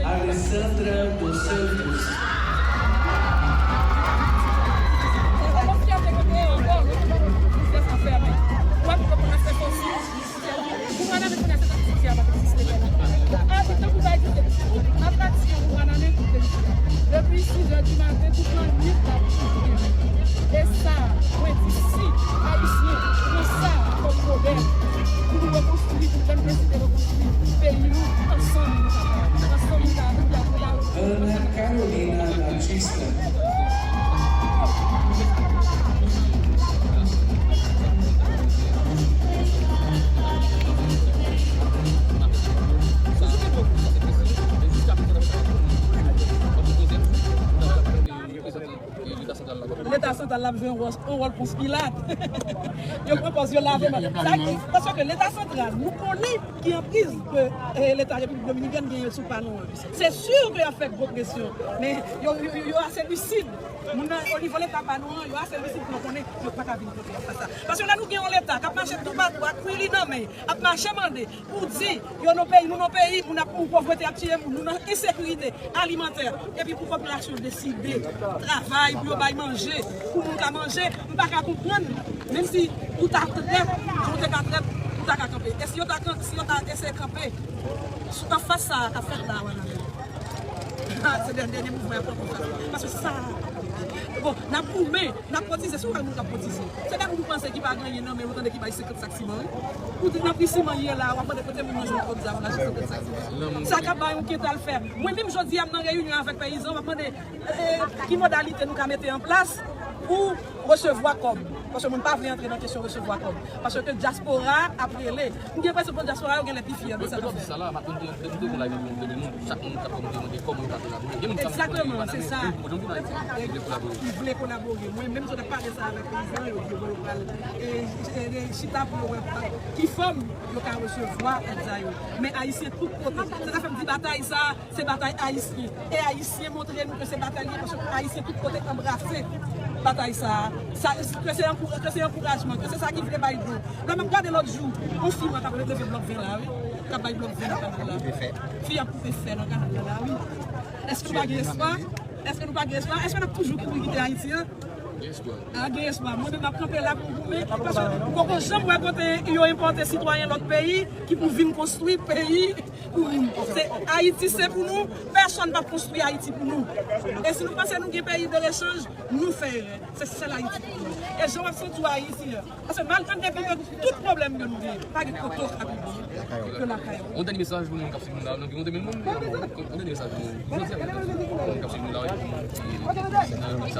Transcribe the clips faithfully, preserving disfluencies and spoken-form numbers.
Alessandra dos Santos. Depi sis è di maten, tout lannwit, n ap soufri. E sa, mwen di, si Ayisyen pran sa kòm modèl pou nou rekonstwi, pou nou menm deside rekonstwi peyi nou, ansanm nou kapab. Ansanm nou kapab. Ana Carolina Batista. Leta santral la ap jwe yon wòl, yon wòl Pons Pilat. Yo pran pòz yo lave men. Sa ki, paske Leta santral, nou konnen ki anpriz ke, eh, Leta Repiblik Dominikèn genyen sou pa nou an. Se si ke y ap fè gwo presyon, men yo, yo, yo, yo ase lisid. Moun nan, o nivo Leta pa nou an, yo ase lisid pou yo konnen yo pa ka vin kote y ap fè sa. Paske lè nou gen yon Leta k ap mache toupatou ak kwi li nan men, ap mache mande, pou di, yo nan peyi, nou nan peyi, moun ap mouri, povrete ap tiye moun, nou nan ensekirite alimantè, epi pou popilasyon deside travay, pou yo bay manje, pou moun ka manje, m pa ka konprann, menm si ou ta trèt, jan w te ka trèt, ou ta ka kanpe. E si yo ta kan-, si yo ta eseye kanpe, sou anfas sa a k ap fèt la a, Wanament? Se dènye, dènye mouvman y ap pran konsa. Paske sa, bon, n ap goumen, n ap kotize, si w wè moun k ap kotize. Se de moun ou panse ki pa gen anyen nan men yo, tande ki bay senkant sak siman, wi. Ou di nan pri siman ye la, w ap mande kote moun nan jwenn kòb sa pou l achte senkant sak siman. Sa k ap bay yon kental fè. Mwen menm jodi a, m nan reyinyon avèk peyizan, m ap mande, eh, ki modalite nou ka mete an plas pou resevwa kòb. Paske moun pa vle antre nan kesyon resevwa kòb. Paske dyaspora ap rele. M gen enpresyon ke dyaspora yo genlè pi fyè de sa n ap fè. Egzakteman, se sa. Li vle kolabore. Mwen menm, jodi a, m ap pale sa avèk peyizan yo, yo, yo pral, e, e, e, chita pou yo wè pa ki fòm yo ka resevwa èd sa yo. Men Ayisyen tout kote. Se sa fè m di batay sa, se batay Ayisyen. E Ayisyen montre nou ke se batay li ye, paske Ayisyen tout kote anbrase batay sa. Sa, ke se ankou-, ke se ankourajman, ke se sa ki vle bay dlo. Lè m ap gade lòt jou, yon fi mwen k ap leve blòk ven la, wi. K ap bay blòk ven nan kanal la. Fi ap koupe fè nan kanal la, wi. Èske nou pa gen espwa? Èske nou pa gen espwa? Èske n ap toujou kouri kite Ayiti an? Gen espwa. A, gen espwa. Mwen menm, m ap kanpe la pou m goumen. Paske m poko janm wè kote yo enpòte sitwayen lòt peyi ki pou vin konstwi peyi pou moun. Se Ayiti, se pou nou. Pèsonn p ap konstwi Ayiti pou nou. E si nou panse nou gen peyi de rechanj, nou fè erè. Se sèl Ayiti pou nou. E jan w ap santi w Ayiti an, paske malgre depi ke tout pwoblèm ke nou gen, pa gen kote w ka pi byen ke lakay ou. Yon dènye mesaj pou moun k ap swiv nou la, nou gen yon de mil moun, yon dènye mesaj pou moun. Jodi a, gen yon moun k ap swiv nou la, yon moun ki nan sa.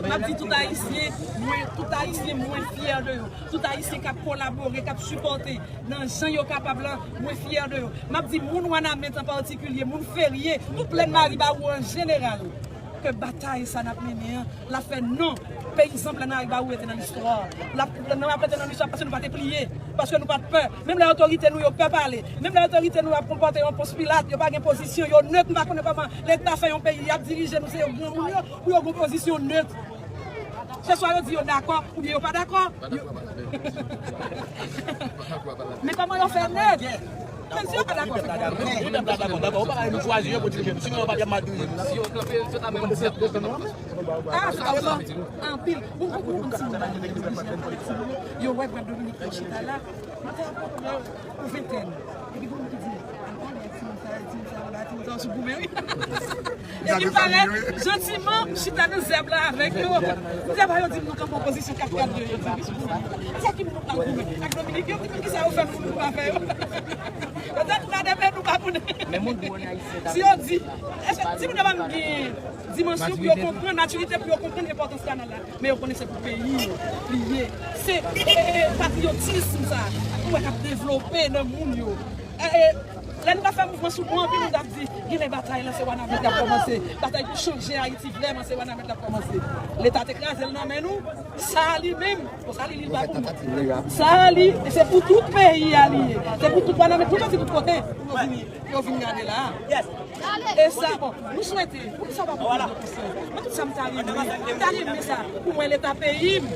M ap di tout Ayisyen, mwen, tout Ayisyen, mwen fyè de yo. Tout Ayisyen k ap kolabore, k ap sipòte nan jan yo kapab la, mwen fyè de yo. M ap di moun Wanament an patikilye, moun Ferye, tout Plèn Maribawou an jeneral, ke batay sa n ap mennen an, l ap fè non peyizan Plèn Maribawou rete nan listwa. L ap, non, l ap rete nan listwa paske nou pa te pliye, paske nou pa t pè. Menm lè otorite nou yo pè pale, menm lè otorite nou yo ap konpòte yo an Pons Pilat, yo pa gen pozisyon, yo net, m pa konnen kòman Leta fè yon peyi, y ap dirije nou, se yo granmoun yo, pou yo gen pozisyon net. Se swa yo di yo dakò, oubyen yo pa dakò. Men kòman yo fè net? Menm si yo pa dakò, fè kòman? Wi, pèp la dakò, dakò. Ou pa ka chwazi yo pou dirije nou. Sinon, yo pa t ap mal dirije nou. Si yo kanpe, se ta menm. Ah, sa yo anpil. Bon, bon, bon, bon, si yo pa dirije nou. Yo wè Gwadloup Dominik chita la. Mwen te ap pran yon ventèn. Epi gen moun ki di, "Al pale ak timoun sa yo, timoun sa yo la, timoun sa yo sou goumen, wi." Epi m parèt, jantiman, m chita nan zèb la avèk yo. M di, "Apa yo di m nou kanpe opozisyon kat kat de?" Yo di, "Wi, sou goumen." Sa ki moun nou pral goumen ak Dominik, yo di, "Kisa yo fè nou pou nou pa fè yo?" Yo di, "An tou ka, demen nou pa pou nou." Si yo di, èske timoun yo pa gen dimansyon pou yo konprann, matirite pou yo konprann enpòtans kanal la? Men yo konnen se pou peyi yo li ye. Se, e, e, e, patriyotism sa. Ou wè k ap devlope nan moun yo. E, e, lè nou t ap fè mouvman sou pon, anpil moun t ap di, "Genlè batay la, se Wanament l ap kòmanse. Batay pou chanje Ayiti vrèman, se Wanament l ap kòmanse." Leta te kraze l nan men nou. Sa a li menm, bon, sa a li, li pa pou nou. Sa a li, se pou tout peyi a li ye. Se pou tout Wanament, nou soti tout kote pou yo vini. Yo vin gade la. E sa, bon, nou swete, poukisa w pa pran prizon pou sa? Mwen, tout sa m ta renmen, m ta renmen sa pou mwen, Leta peyi m,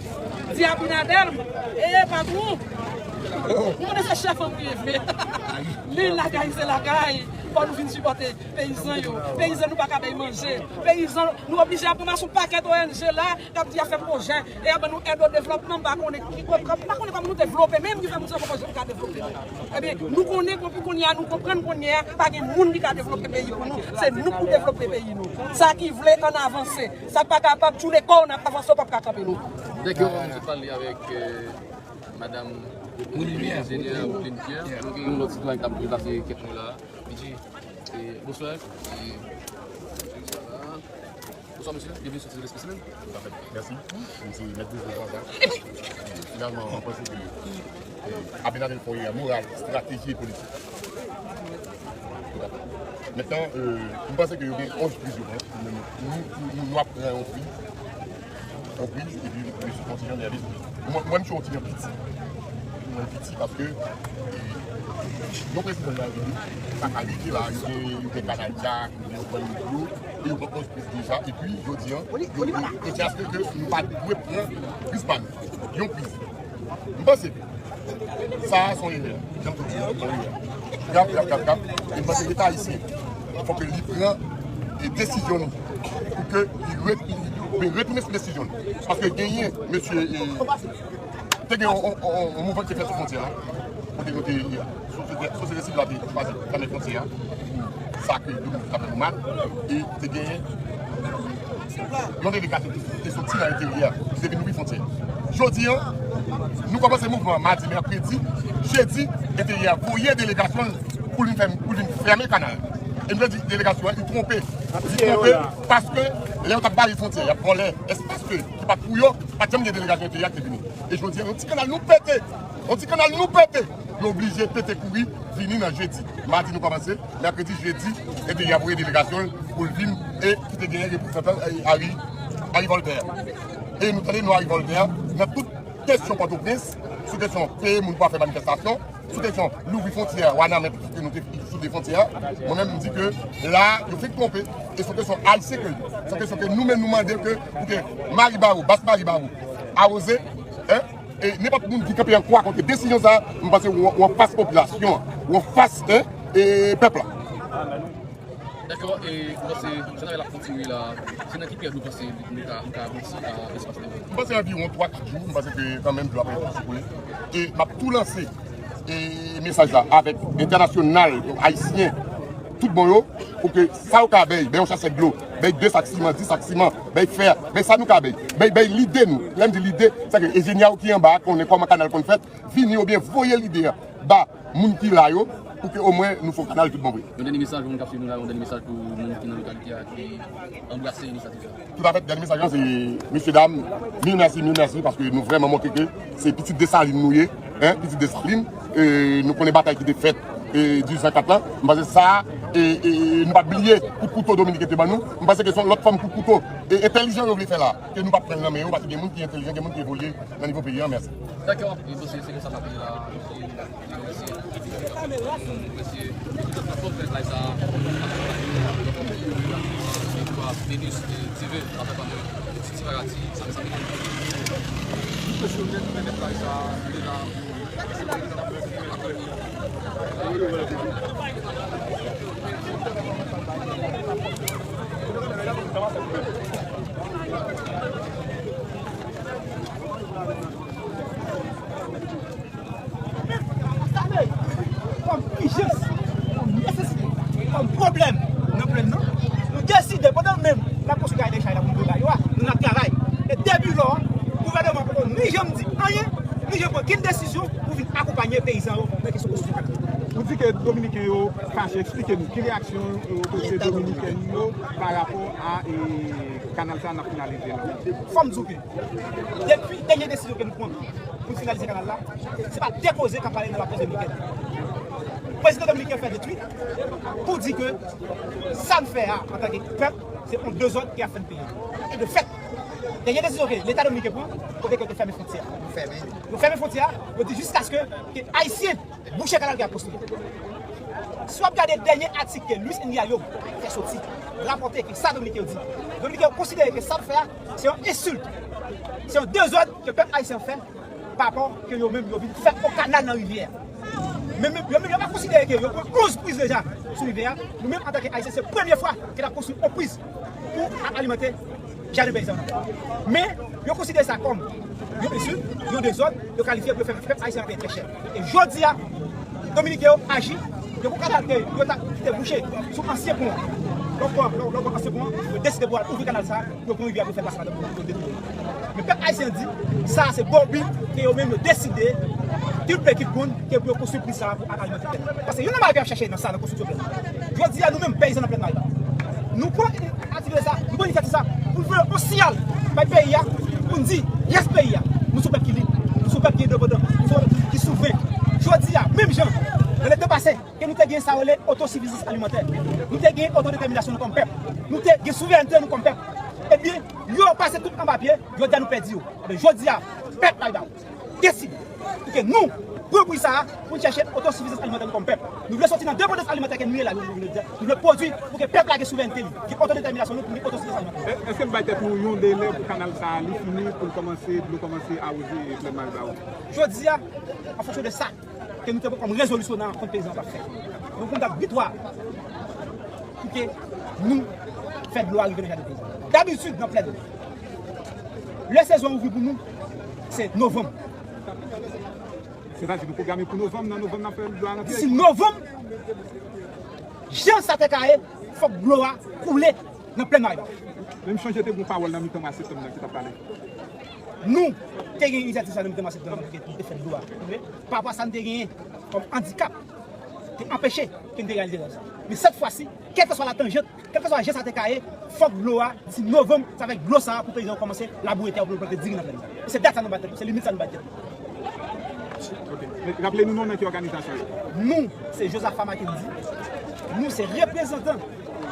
di Abinader, e patwon, Nou konnen se chèf an priye vre. Li lakay, se lakay. Fò nou vin sipòte peyizan yo. Peyizan nou pa ka bay manje. Peyizan, nou oblije ap ranmase yon pakèt O N G la k ap di y ap fè pwojè. E ap ban nou èd o devlòpman, m pa konnen ki, m pa konnen kòman nou devlope, menm ki fè moun sa poko janm ka devlope. Ebyen, nou konnen konpi kounye a, nou konprann kounye a, pa gen moun ki ka devlope peyi pou nou. Se nou k pou devlope peyi nou. Sa ki vle, ann avanse. Sa k pa kapab, tchoule kò w, n ap avanse, w p ap ka kanpe nou. Dèk yo, nou te pale avèk, euh, Madam Enjenyè Brooklyn Pierre. Nou gen yon lòt sitwayen k ap vle pase kèk mo la. Li di, eh, bonswa. Eh, bonswa, mesye. Byenveni sou Ti Zile Spesimen. Mèsi. M se Mèt Dezye Zaza. Finalman, mwen panse ke, eh, Abinader fè yon erè moral, estrateji e politik. Mentnan, euh, m panse ke yo gen onz priz, yo pran. Nou, nou, nou, nou ap pran yon priz. Yon priz, epi mesye Fontijan nève. Mwen, mwen, m se yon ti jan piti. Mwen piti paske, eh, yon prezidan de la Repiblik, sa ka rive la, yo gen, yo gen Kanal Jack, yo gen yon bann moun yo, e yo pran onz priz deja, epi jodi an, yo, yo, yo te aspekte ke nou pa dwe pran priz pa nou. Yon priz. M panse ke sa a se yon erè. Jan m te di, se yon erè. Grav, grav, grav, grav. E m panse Leta ayisyen, fòk li pran, e, desizyon li pou ke li re-, li, li, li retounen sou desizyon li. Paske genyen, mesye, e, te gen yon, yon, yon, yon mouvman ki te fèt sou fwontyè a. Kote nou te, e, sosyete, sosyete sivil la te chwazi fèmen fwontyè a. Sa ke Dominik t ap fè nou mal. E te genyen yon delegasyon ki te soti nan enteryè, ki te vin ouvri fwontyè. Jodi an, nou kòmanse mouvman an madi, mèkredi, jedi, enteryè voye delegasyon l pou l vin fè, pou l vin fèmen kanal. E m te di delegasyon an, li twonpe. Li twonpe paske lè yo t ap bale fwontyè, y ap vòlè espas ke, ki pa t pou yo, pa t janm gen delegasyon enteryè ki te vini. E jodi an, yon ti kanal nou pete. Yon ti kanal nou pete. Yo oblije pete kouri, vini nan jedi. Madi nou kòmanse, mèkredi, jedi, epi y ap voye delegasyon l pou l vin e ki te genyen reprezantan, e, Harry, Harry Voltaire. E nou tande non Harry Voltaire nan tout kesyon Pòtoprens, sou kesyon peye moun pou al fè manifestasyon, sou kesyon louvri fwontyè a, Wanament, ke nou te sou de fwontyè a. Mwen menm, m di ke la, yo fenk twonpe, e se yon kesyon ayisyen ke, se yon kesyon ke nou menm nou mande ke, pou ke Maribaro, Bas Maribaro, awoze, en, e nenpòt moun ki kanpe an kwa kont desizyon sa a, m panse w, w anfas popilasyon an, w anfas, en, e pèp la. Dakò, e ou panse, jan n ap kontinye la, se nan ki peryòd ou panse nou ka, nou ka abouti a espas la? M panse anviwon twa, kat jou, m panse ke kanmenm dlo ap ret sou koule. E m ap tou lanse, e mesaj la avèk entènasyonal, ayisyen, tout bon yo, pou ke sa yo ka bay, bay yon sachè dlo, bay de sak siman, dis sak siman, bay fè, bay sa nou ka bay, bay, bay lide nou. Lè m di lide, se ke enjenyè yo ki anba a konnen kòman kanal konn fèt, vini oubyen voye lide a ba moun ki la yo, pou ke omwen nou fè yon kanal tout bon vre. Yon dènye mesaj pou moun k ap swiv nou la, yon dènye mesaj pou moun ki nan lokalite a, ki anbrase inisyativ la. Toutafèt, dènye mesaj lan, se, mesye dam, mil mèsi, mil mèsi, paske nou vrèman montre ke se pitit Desalin nou ye, en, pitit Desalin. E, nou konnen batay ki te fèt, e, dizuit san kat lan. M panse sa, e, e, nou p ap bliye kout kouto Dominiken te ban nou. M panse ke se yon lòt fòm kout kouto, e, entèlijan yo vle fè la, ke nou p ap pran l nan men yo, paske gen moun ki entèlijan, gen moun ki evolye nan nivo peyi an. Mèsi. Dakò, e, mesye, se konsa n ap ye la. Mesye, mesye, tout platfòm k ap fè live sa a, Venus, e, T V, avèk mwen, Titi Parati, sa, sa, tout mesye yo k ap fè live sa a, nou te la. Kòm ijans, kòm nesesite, kòm pwoblèm nan plèn nan, nou deside pandan menm n ap konstwi kay de chay la pou nou ba yo a, nou n ap travay. E depi lò, gouvènman poko ni janm di anyen, ni janm pran kenn desizyon pou vin akonpanye peyizan yo nan kesyon konstriksyon kanal. Ou di ke Dominiken yo fache, eksplike nou ki reyaksyon otorite dominikèn yo pa rapò a, e, kanal sa a n ap finalize la. Fò m di w ke depi dènye desizyon ke nou pran pou n finalize kanal la, se pa de koze k ap pale nan laprès dominikèn. Prezidan dominiken fè de tweet pou di ke sa n fè a antanke pèp, se yon dezòd ki ap fè n peye. E de fèt, dènye desizyon ke Leta dominiken pran, kote ke yo te fèmen fwontyè a. Yo fèmen fwontyè a, yo di jiskaske ke Ayisyen bouche kanal ki ap konstwi. Si w ap gade dènye atik ke Luis Enrique Ayub fè soti, rapòte ke sa Dominiken yo di, Dominiken yo konsidere ke sa l fè a, se yon ensilt, se yon dezòd ke pèp ayisyen an fè l. pa rapò ke yo menm yo vin fè yon kanal nan rivyè a. Men, men, yo menm yo pa konsidere ke yo pran onz priz deja sou rivyè a. Nou menm, antanke Ayisyen, se premye fwa ke n ap konstwi yon priz pou alimante jaden peyizan yo. Men, yo konsidere sa kòm yon ensult, yon dezòd, yo kalifye pou yo fè pèp ayisyen an peye trè chè. E jodi a, Dominiken yo aji, yo pran kanal ke yo ta kite bouche sou ansyen pon an. Lè w pran, lè w pran ansyen pon an, yo deside pou al ouvri kanal sa a, yo pran rivyè a pou fè pase ladan pou yo detounen. Men pèp ayisyen an di, sa a se bòbi ke yo menm yo deside, kilpe ki konn, ke pou yo konstwi priz sa a pou al alimante tè. Paske youn nan bagay ke y ap chache nan sa, nan konstriksyon tè. Jodi a, nou menm, peyizan nan Plèn Maribawou, nou pran aktivite sa, nou pran inisyativ sa, pou n voye yon siyal bay peyi a, pou n di, yes, peyi a, nou se yon pèp ki lib, nou se yon pèp ki endepandan, nou se yon pèp ki souvren. Jodi a, menm jan, nan letan pase, ke nou te gen sa yo rele otosifizans alimantè. Nou te gen otodetèminasyon nou kòm pèp. Nou te gen souverènte nou kòm pèp. Ebyen, yo pase tout anba pye, jodi a nou pèdi yo. Ebyen, jodi a, pèp Maribawou deside pou ke nou pran pri sa a, pou n chèche otosifizans alimantè nou kòm pèp. Nou vle soti nan depandans alimantè ke nou ye la, nou, nou, nou, nou vle pwodui pou ke pèp la gen souverènte li, gen otodetèminasyon nou, pou gen otosifizans alimantè. È-, èske n bay tèt nou yon delè pou kanal sa a li fini, pou l kòmanse, dlo kòmanse awoze Plèn Maribawou? Jodi a, an fonksyon de sa, ke nou te pran kòm rezolisyon nan rankont peyizan yo t ap fè. Nou pran dat bitwa pou ke nou fè dlo a rive nan jaden peyizan. Dabitid, nan Plèn, lè sezon ouvri pou nou, se novanm. Sètadi, nou pwograme pou novanm, nan novanm, n ap fè dlo a rantre? Disi novanm, jan sa te ka ye, fòk dlo a koule nan Plèn Maribawou. Men m chonje te gen yon pawòl nan mitan mwa septanm nan ki t ap pale. Nou te gen inisyativ sa nan mitan mwa septanm nan pou ke nou te fè dlo a koule. Pa rapò a sa nou te genyen kòm andikap, te anpeche ke nou te reyalize rèv sa. Men sèt fwa si, kèlkeswa latanjant, kèlkeswa jan sa te ka ye, fòk dlo a, disi novanm, se avèk dlo sa a pou peyizan yo kòmanse laboure tè yo pou yo plante diri nan Plèn Maribawou. E se dat sa nou bat tèt nou, se limit sa nou bat tèt nou. Ok. Raple nou non nan ki òganizasyon yo. Nou, se Josaphat Mackendy. Nou se reprezantan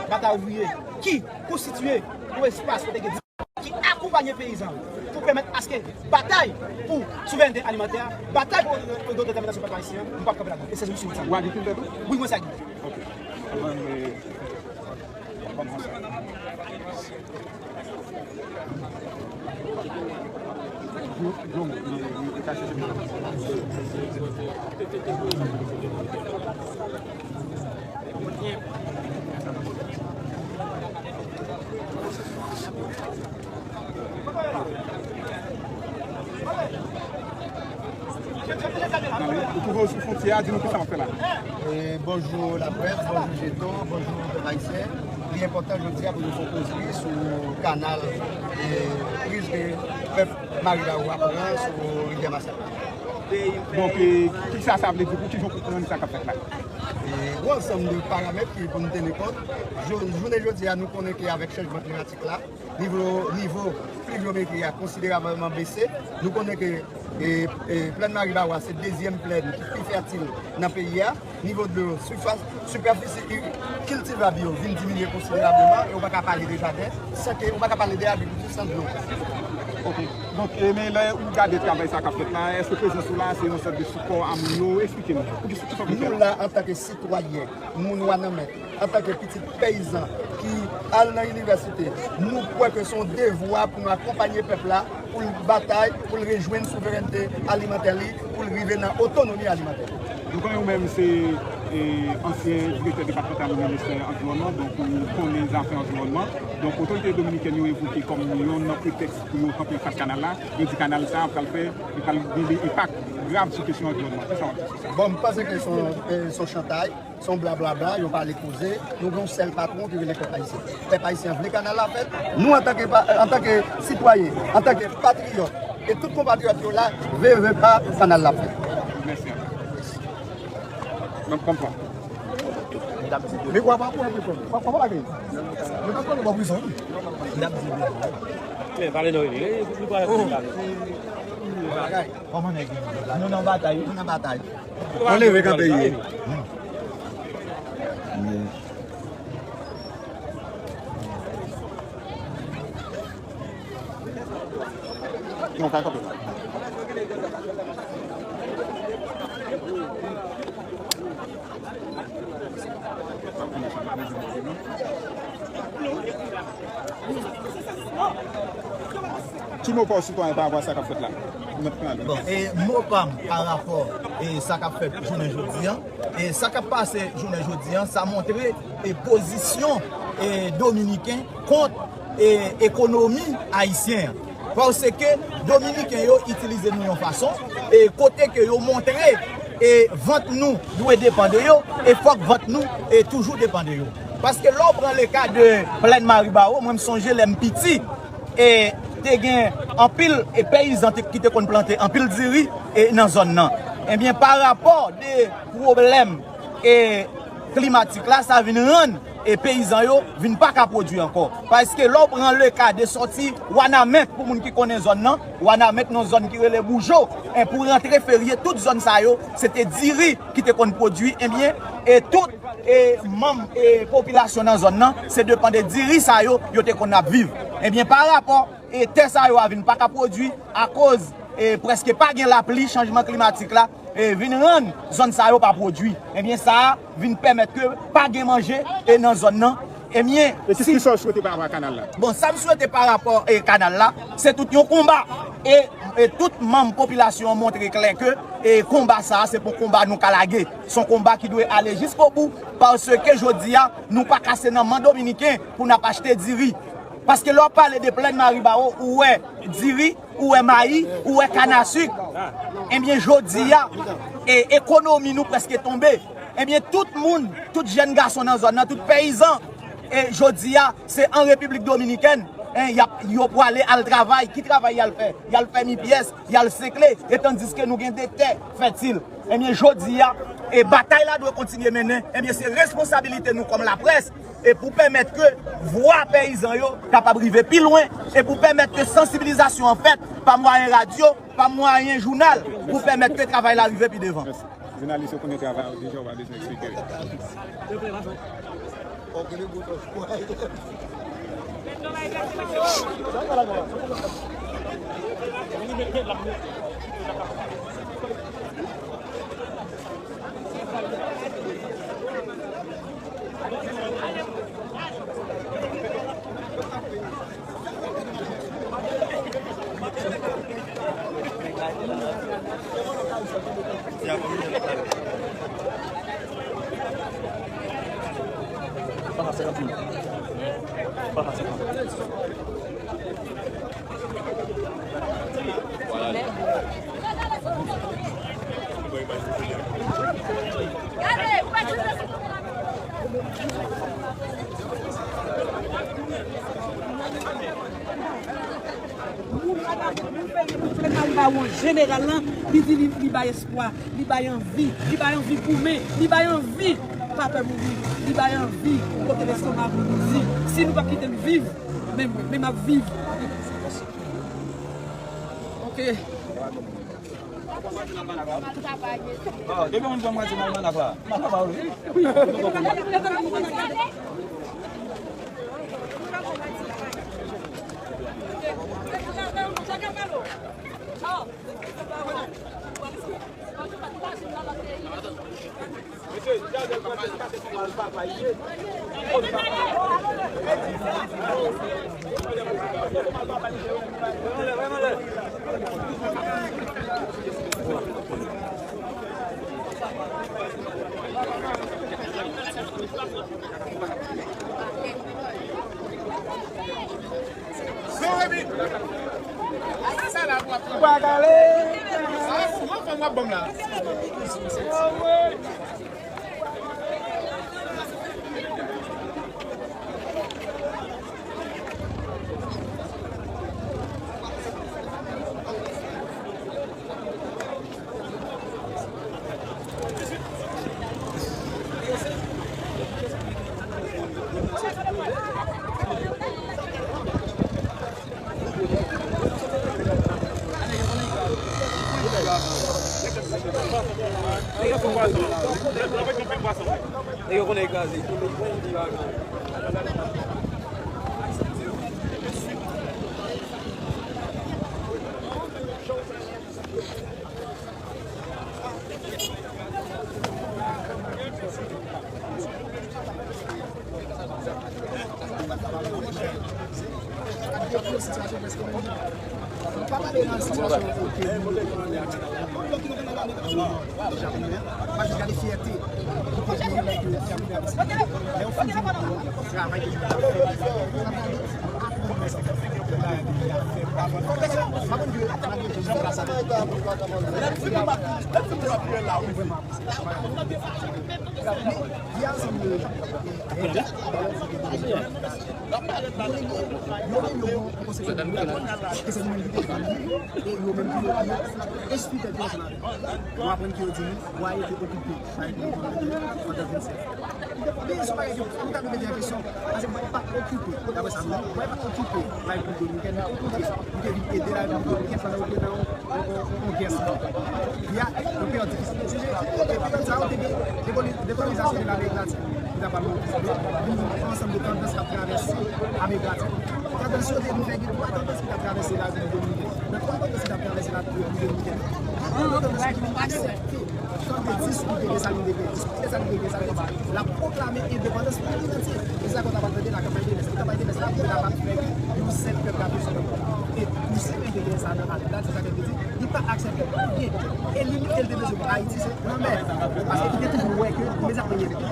Batay Ouvriye ki konstitiye yon espas kote gen ki akonpanye peyizan pou pèmèt aske batay pou souverènte alimantè, batay pou otodetèminasyon pèp ayisyen an, nou p ap kanpe ladan. E se sou sa. Ou agrikilte tou? Wi, mwen se agrikilte. Ok. Bon, e, bon, bon, e, e, Ou twouve w sou fwontyè a, di nou kisa w ap fè la. E, bonjou laprès, bonjou Jeton, bonjou pèp ayisyen. Li enpòtan jodi a pou nou fè yon kozri sou kanal, e, kriz ke pèp Maribawou a pran sou rivyè Masak la. Donk, e, kisa sa vle di pou kijan w konprann sa k ap fèt la? E, gen yon ansanm de paramèt ki pou nou teni kont. Jou-, jounen jodi a, nou konnen ke avèk chanjman klimatik la, nivo, nivo plivyometri a konsiderableman bese. Nou konnen ke, e, e, plèn Maribawou a se dezyèm plèn ki pi fètil nan peyi a. Nivo dlo, sifas, sipèfisi kiltivab yo vin diminye konsiderableman, e ou pa ka pale de jaden san ke, ou pa ka pale de agrikilti san dlo. Ok. Donk, e, men lè ou gade travay sa k ap fèt la, èske prezans ou la se yon sòt de sipò a moun yo? Eksplike nou. Pou ki sipò? Nou la antanke sitwayen, moun Wanament, antanke pitit peyizan ki al nan inivèsite, nou kwè ke se yon devwa pou nou akonpanye pèp la, pou l batay, pou l rejwenn souverènte alimantè li, pou l rive nan otonomi alimantè. Nou konnen ou menm se, e, ansyen direktè depatmantal nan ministè anviwònman, donk ou konnen zafè anviwònman. Donk, otorite dominikèn yo evoke kòm youn nan pretèks pou yo kanpe anfas kanal la, yo di kanal sa a pral fè, li pral gen de enpak grav sou kesyon anviwònman. Kisa w ap di sou sa? Bon, m panse ke se yon, e, se yon chantay. Se yon blablabla, yon pale koze. Nou gen yon sèl patwon ki rele pèp ayisyen. Pèp ayisyen an vle kanal la fèt. Nou, antanke pa-, antanke sitwayen, antanke patriyòt, e tout konpatriyòt yo la, vle, vle pa kanal la fèt. Mèsi. Mwen konprann. Men kwa pa pou anpil fòm. Kwa, kwa pa lage. Men pa pou anpil fòm. Men pale nan li. Li pale. Kòman nèg yo? Nou nan batay. Nou nan batay. Ann leve kanpe ye. Non, pa kanpe. Ki mo pa w sitwayen pa rapò a sa k ap fèt la? Bon, e mo pa m pa rapò e sa k ap fèt jounen jodi a, e sa k ap pase jounen jodi a, sa montre e pozisyon e dominiken kont e ekonomi ayisyen an. Paske dominiken yo itilize nou yon fason e kote ke yo montre e vant nou dwe depan de yo, e fòk vant nou e toujou depan de yo. Paske lè w pran le ka de Plèn Maribawo, mwen m sonje lè m piti, e te gen anpil e peyizan te, ki te konn plante anpil diri e nan zòn nan. Ebyen, pa rapò de pwoblèm e klimatik la, sa vin rann e peyizan yo vin pa ka pwodui ankò. Paske lè w pran le ka de sòti Wanament, pou moun ki konnen zòn nan, Wanament nan zòn ki rele Boujo, e pou rantre Ferye, tout zòn sa yo, se te diri ki te konn pwodui, ebyen, e tout e manm e popilasyon nan zòn nan, se depan de diri sa yo, yo te konn ap viv. Ebyen, pa rapò e tè sa yo a vin pa ka pwodui akoz e prèske pa gen lapli, chanjman klimatik la e vin rann zòn sa yo pa pwodui. Ebyen, sa a vin pèmèt ke pa gen manje e nan zòn nan. Ebyen, e kisa w swete pa rapò a kanal la? Bon, sa m swete pa rapò e kanal la, se tout yon konba. E, e tout manm popilasyon an montre klè ke e konba sa a, se pa yon konba nou ka lage. Se yon konba ki dwe ale jiskobou, paske jodi a, nou pa kase nan men dominiken pou n ap achte diri. Paske lè w ap pale de Plèn Maribawo, ou wè diri, ou wè mayi, ou wè kanasik. Ebyen, jodi a, e ekonomi nou prèske tonbe. Ebyen, tout moun, tout jèn gason nan zòn nan, tout peyizan, e jodi a, se an Repiblik Dominikèn, en, y ap, yo pwale al travay. Ki travay y al fè? Y al fèmi pyès, y al sekle, e tandiske nou gen de tè fètil. Ebyen, jodi a, e batay la dwe kontinye mennen. Ebyen, se responsabilite nou kòm laprès, e pou pèmèt ke vwa peyizan yo kapab rive pi lwen, e pou pèmèt ke sansibilizasyon an fèt pa mwayen radyo, pa mwayen jounal, pou pèmèt ke travay la rive pi devan. Jounalis yo konnen travay yo deja, ou pa bezwen eksplike yo. Moun pa ta moun fè, moun fè Maribawo an jeneral lan, li di li, li bay espwa, li bay anvi, li bay anvi goumen, li bay anvi pa pè mouri, li bay anvi kote lestoma pou nou di, si nou pa kite l viv, men mwen, men m ap viv. Ok. Depi moun pran mwatye nan almanak la, m ap pa wi. Sitiyasyon prèske menm jan. Nou pa pale nan sitiyasyon kote moun yo te pran lè a, tout lòt ki te nan lane deja pou mwen, pa jis gade fyète ki te genyen lè ke Jacob te ansanm. Lè yo fin jwenn travay ke Jacob ap fè, aprann mwen sa. Fò pèsonn pa konn ke malgre Jezi pase avèk li, li vrèman avanse. Men, gen ansanm de, e, e, yo menm yo gon konsepsyon de moun ke se nou menm ki te fè, e yo menm ki yo, yo enstwi tèt yo ansanm avè nou. Nou aprann ke yo di nou, wa yo te okipe, pa egzanp, pandan vennsèt. Men se yon bagay ke nou ta dwe mete an kesyon, paske wa yo pa t okipe, daprè sa nou, wa yo pa t okipe Repiblik Dominikèn, men okontrè, yo te vin ede Repiblik Dominikèn pandan yo te nan yon, yon, yon, yon gè sivil. Peyi a, yon peryòd difisil. Se, se, se peryòd sa yo te gen dekoli-, dekolonizasyon de Lamerik Latin. Ki ta pale de vin yon ansanm de tandans k ap travèse Amerik Latin. Tandans yo te nou fè gen twa tandans ki t ap travèse Repiblik Dominikèn. Nan twa tandans ki t ap travèse Repiblik Dominikèn, gen yon tandans ki aksepte tande diskou ke Desalin te gen. Diskou ke Desalin te gen, sa vle di l ap pwoklame endepandans peyi l antye. E se sa ke w ta pral tande nan kanpay jenès. Nan kanpay jenès la, pouvwa a pa t fè yon sèl pèp k ap sou. E pou se menm te gen sa nan atann, se sa ke l te di. Li pa aksepte oubyen. E limit ke l te bezwen pou Ayiti, se lanmè. Paske li te toujou wè ke imediatman gen limit,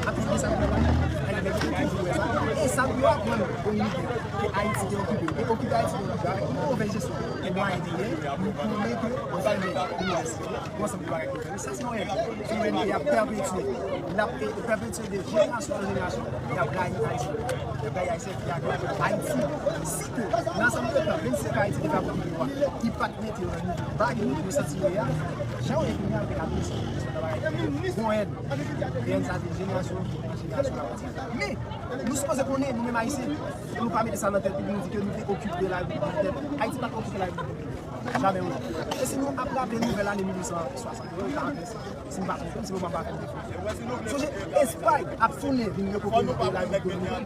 ap vin sa, Ayiti te toujou wè sa. E sa nou aprann Dominik ke Ayiti te okipe. E okipe Ayiti te okipe avèk yon movèz jesyon. E mwayen te gen, nou konnen ke nou pa renmen yon ansanm de bagay. Sa se yon ènmi. Se yon ènmi ke y ap pèpetye. L ap, e, pèpetye de jenerasyon an jenerasyon. Y ap rayi Ayisyen. Y ap rayi Ayisyen ki ak Ayiti. Si ke nan ansanm de tan, vennsenk an Ayiti te fè ap okipe yo a, li pa t mete yo nan nivo ba yo, yo santi yo ye a, jan yo ye kounye a, yo te ka blese. Bon, èn. Èn sa se jenerasyon an jenerasyon k ap pase. Men, nou sipoze konnen, nou menm Ayisyen, pou nou pa mete sa nan tèt nou, pou nou di ke nou te okipe Repiblik Dominikèn. Ayiti pa t okipe Repiblik Dominikèn. Jamè, wi. E si nou ap raple nouvèl ane mil uit san swasant yo, karant, si m pa twonpe m, si memwa m pa fè m defo. Sonje, Espay ap tounen vin rekope Repiblik Dominikèn.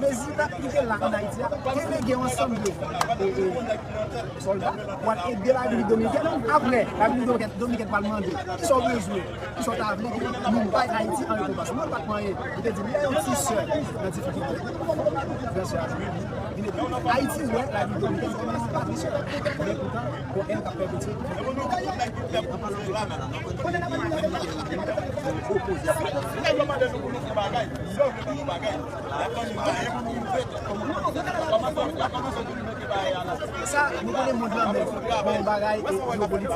Mezi la, ki te la ann Ayiti a, te lege yon ansanm de, e, e, sòlda pou al ede Repiblik Dominikèn. Apre, Repiblik Dominikèn, Dominikèn pral mande, kisa w bezwen? Kisa w ta vle ke nou bay Ayiti an rekonpans? Nou pa t manyen. Li te di, lè yon ti sè nan difikilte, gran sè a di, vin ede. Ayiti wè Repiblik Dominikèn kòm yon patrisye. Men poutan, gon èn k ap pèpetye. Sa, nou konnen mond lan menm, bon, bagay, e, jewopolitik.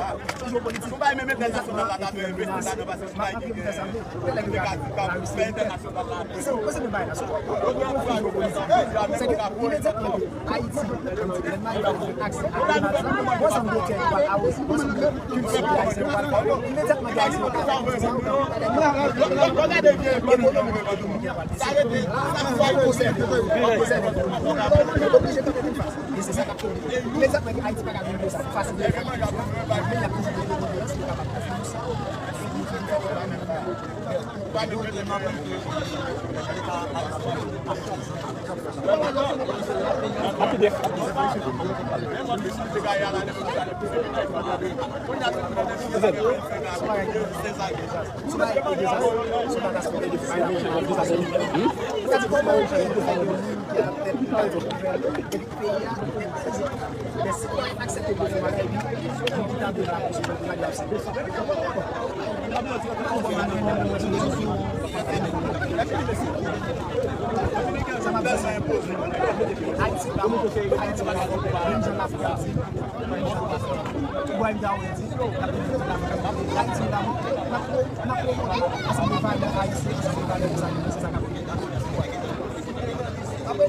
Jewopolitik, imediatman, epi menas. M ap antre pou fè sa vle. Kèlè ki gade Larisi? Se, se de bagay la. Se yon konfli jewopolitik. Se ke imedyatman ke Ayiti, lè Ayiti gen aksè a gaz la, yon ansanm de tè ki pral awoze, yon ansanm de kilti ki Ayisyen pral fè. Imedyatman ke Ayisyen pral fè, ekonomi peyi dominiken an pral deside. Pou konsève, pou konsève ekonomi. Yo oblije kanpe vin fas. E se sa k ap fè imedyatman ke Ayiti pa ka vin de sa fasilite. Men y ap toujou gen yon konferans pou kapab fè sa. Peyi a, men si w pa aksepte pou fè bagay, epi, epi ki ta dwe la pou sou bagay la, se sa m ap di, se Ayiti pa, Ayiti pa menm jan Lafrik ap di, menm jan Lafrik ap di, Ayiti la, n ap, n ap pwomote ansanm de valè ayisyen, ansanm de valè de sa, se sa k ap fèt. Apre,